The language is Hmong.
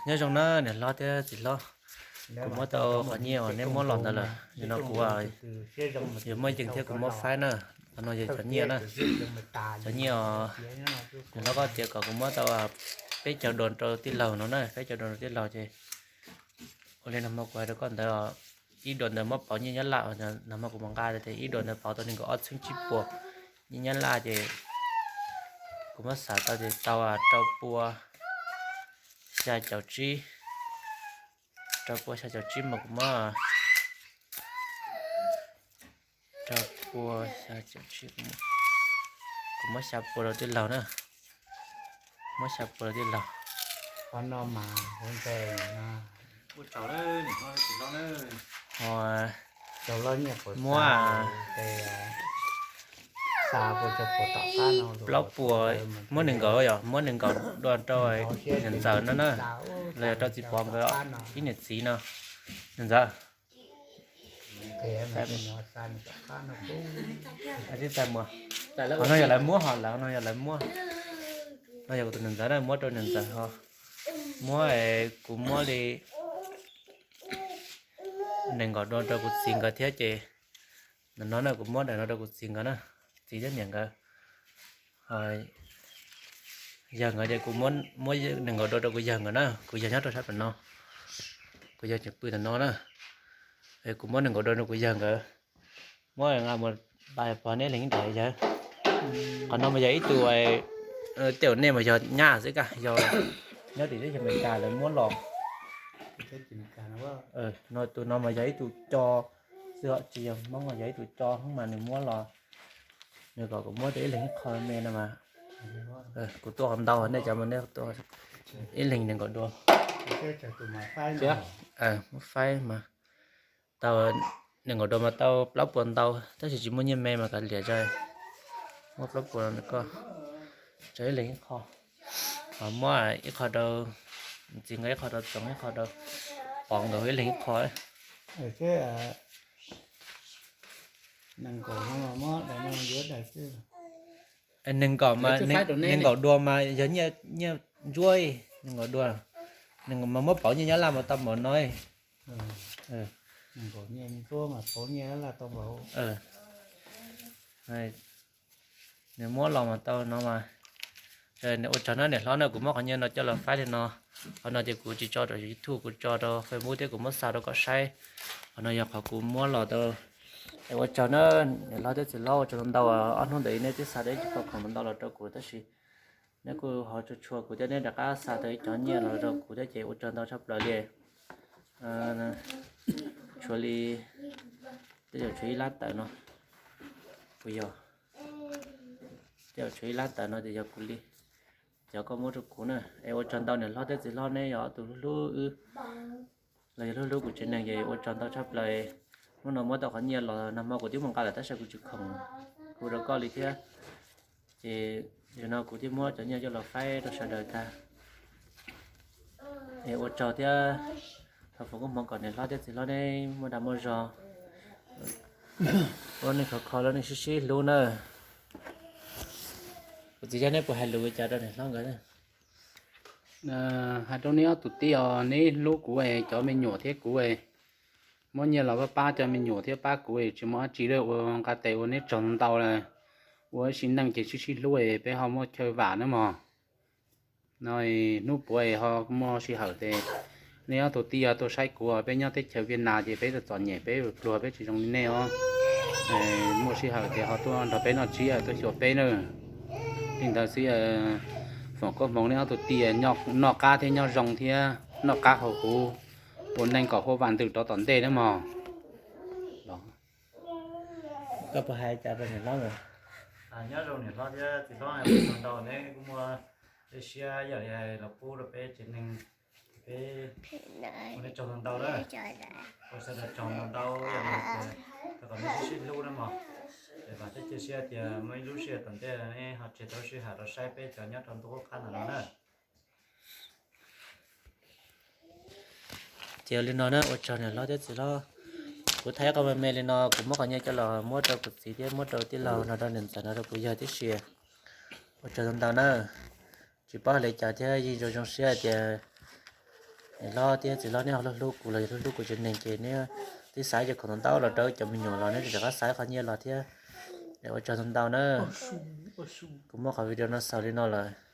Nyob zoo na niam hlob thiab txiv hlob, kuv muab tau qhov nyiaj uas neb muab los ntawd lawm, nim no kuv yuav muab yees thiab kuv muab faib na. Qhov no yog cov nyiaj na, cov nyiaj os. Niam hlob koj tias kom kuv muab tau peb caug dos rau tij laug no na, peb caug dos rau tij laug ces ua li nag hmo kuv hais rau koj ntawd, ib dos ntawd muab pauv nyiaj Nyab Laj, nag hmo kuv mus nqa tias ib dos ntawd pauv tau nees nkaum ob txhiab tsib puas nyiaj Nyab Laj ces kuv muab xav tau ces tau rau pua xya caum tsib, rau pua xya caum tsib mas kuv muab, rau pua xya caum tsib, kuv muab xya pua rau tij laug na, muab xya pua rau tij laug. Muab plaub puas, muab nees nkaum, yog muab nees nkaum dua rau niam ntxawm no na, los yog rau txiv Pov nkawd ib niam txiv no, niam ntxawm. Qhov no yog lawv muab ho, lawv no yog lawv muab, no yog kuv tus niam ntxawm na, muab rau niam ntxawm ho, muab, kuv muab li nees nkaum dua rau kuv txiv nkawd thiab ces, ntawm no na kuv muab daim no rau kuv txiv nkawd na, txiv thiab niam nkawd. Yawg nkawd ces kuv muab nees nkaum dua rau kuv yawg nkawd na, kuv yawg nyob rau sab pem no, kuv yawg tseem pw ntawm no na. Kuv muab nees nkaum dua rau kuv yawg nkawd, muab nqa mus pab pog neb leeg ib daim yawg. Qhov no mas yog ib tug, tej zaum nej mas yog nyab xwb kaj, yog nyob tim teb chaws Amelikas lawv muab los. No tus no mas yog ib tug co xwb, tsis yog Hmoob, yog ib tug co Hmoob mas nws muab los, nws kom kuv muab rau ib leeg ib qho me no mas. Kuv tuaj qhov ntau, nej cov mas nej tuaj ib leeg nees nkaum dua. Muab faib mas tau, nees nkaum dua mas tau plaub puas ntau, tab sis tsis muaj nyiaj me mas kav liam tso, muab plaub puas koj, tso ib leeg ib qho, muab ib qho rau txiv nkawd, ib qho rau Txoov, ib qho rau Pov nkawd, ib leeg ib qho. Nees nkaum mas nees nkaum dua mas yog nyiaj ntsuab, nees nkaum dua mas muab pauv nyiaj Nyab Laj mas tau npaum no. Nws muab los mas tau no mas. Nws ua tsaug na niam hlob na, kuv muab qhov nyiaj no coj los faib li no. Qhov no ces kuv tsis tso rau YouTube, kuv tso rau Facebook thiab kuv muab xa rau koj saib. Qhov no yog qhov kuv muab los tau. Ua tsaug na niam hlob thiab txiv hlob, ua tsaug ntau, ob hnub ntawd neb twb xa tau ib co khoom ntau los rau kuv tab sis neb kuj ho tshua tshua kuv thiab neb rov qab xa tau ib cov nyiaj los rau kuv thiab ces ua tsaug ntau tshaj plaws li. Tshuav li, tej zaum tshuav ib lab tawm no, puas yog? Tej zaum tshuav ib lab tawm no ces yog kuv li. Cov koj muab rau kuv na, es ua tsaug ntau niam hlob thiab txiv hlob, neb yog ob tug hlub hlub wb los yog hlub hlub kuv tsev neeg ces ua tsaug ntau tshaj plaws. Hnub no muab tau qhov nyiaj los, nag hmo kuv twb mus nqa lawm tab sis kuv tsis khoom hu rau koj li thiab. Ces zaum no kuv thiaj muab cov nyiaj coj los faib rau sawv daws tag. Es ua tsaug thiab, thov foom koob hmoov kom niam hlob thiab txiv hlob neb muaj dag muaj zog, ua neej khov kho, lub neej sib sib hlub nawb. Kuv txiv, yog neb puas hais lus li cas rau niam hlob nkawd? Hais rau neb ob tug tij os, neb hlub kuv es cov me nyuam thiab kuv es, muab nyiaj los pab pab cov me nyuam thiab pab kuv es tsis muaj dab tsi li, ua nqa tes ua neb tsaug ntau lawm. Ua ib sim neej ces sib sib hlub es peb ho muaj chaw vam nawb mog. No hnub puav ho muaj sij hawm ces neb ob tug tij tuaj saib kuv, peb nyob teb chaws Viaj Nas ces peb txom txom nyem, peb pluag, peb tsis zoo li nej os. Muaj sij hawm ces ho tuaj nrog peb noj tsib, tuaj xyuas peb nawb. Li ntawd xwb, foom koob hmoov neb ob tug tij noj qab thiab nyob zoo thiab noj qab haus huv, ua neej kom huaj vam ntws rov tom ntej nawb mog. Koj puas hais cas rau niam hlob? Nyob zoo niam hlob thiab txiv hlob, ua tsaug ntau, neb kuj muaj siab ib yam li hais los pub rau peb tsev neeg, peb ua nej tsaug ntau ntau na. Ua sawv daws tsaug ntau ntau ib yam li hais tias, rau kom neb sib sib hlub na mog. Es vam thiab cia siab tias muaj ib lub sij hawm tom ntej neb ho tseg tau sij hawm rau saib peb cov nyob rau ntuj qub qab ntawm no na. Ces li no na, ua tsaug niam hlob thiab txiv hlob. Kuv thaij ib qho me me li no, kuv muab qhov nyiaj coj los muab rau kuv txiv thiab muab rau tij laug no, rau niam ntxawm no, rau kuv yawg tib si. Ua tsaug ntau ntau na. tsis paub hais li cas thiab yeej zoo zoo siab hais tias niam hlob thiab txiv hlob nej ho hlub hlub kuv los yog hlub hlub kuv tsev neeg ces neb twb xa cov khoom ntau ntau los rau cov me nyuam los neb rov qab xa qhov nyiaj los thiab. Ua tsaug ntau ntau na. Kuv muab qhov video no xaus li no lawm.